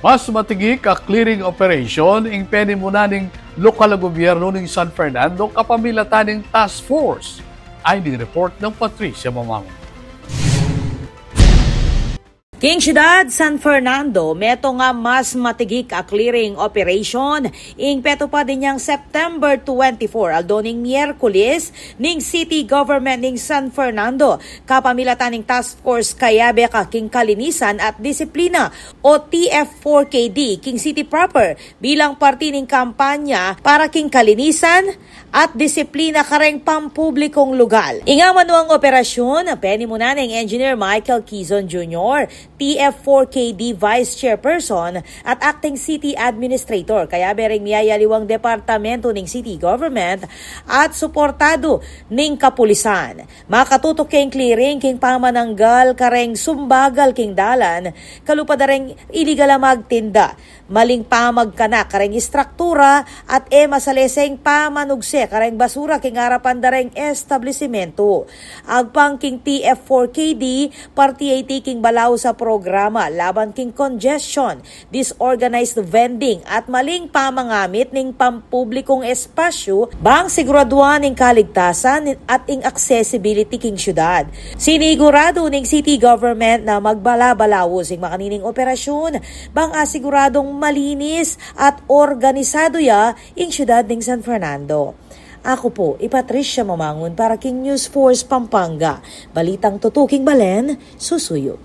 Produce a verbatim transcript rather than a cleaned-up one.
Mas matigik a clearing operation ing penimunan ning lokal a gobyerno ning San Fernando kapamilatan ning task force. Ay ning report nang Patricia Mamangun. King syudad San Fernando, metung a mas matigik a clearing operation ing petupad inyang September twenty-four, aldo ning Miyerkules, ning City Government ning San Fernando kapamilatan ning Task Force Kayabe ka king Kalinisan at Disiplina o T F four K D king city proper bilang parti ning kampanya para king kalinisan at disiplina kareng pampublikong lugal. Ing amanuang operasyun penimunan neng Engineer Michael Quizon Junior, T F four K D Vice Chairperson at Acting City Administrator, kayabe reng miyayaliwang departamento ning city government at suportadu ning kapulisan. Makatutuk keng clearing king pamananggal kareng sumbagal king dalan, kalupa da reng iligal a magtinda, maling pamagkanak kareng istruktura at e masaleseng pamanugse kareng basura king arapan da reng establisimentu. Agpang king T F four K D, parti ya iti king balaus a programa laban king congestion, disorganized vending at maling pamangamit ning pampublikong espasyu bang siguraduan ing kaligtasan at ing accessibility king syudad. Siniguradu ning city government na magbalabalaus ing makanining operasyun bang asiguradung malinis at organisadu ya ing syudad ning San Fernando. Aku pu i Patricia Mamangun para king News Force Pampanga. Balitang tutuking balen, susuyu.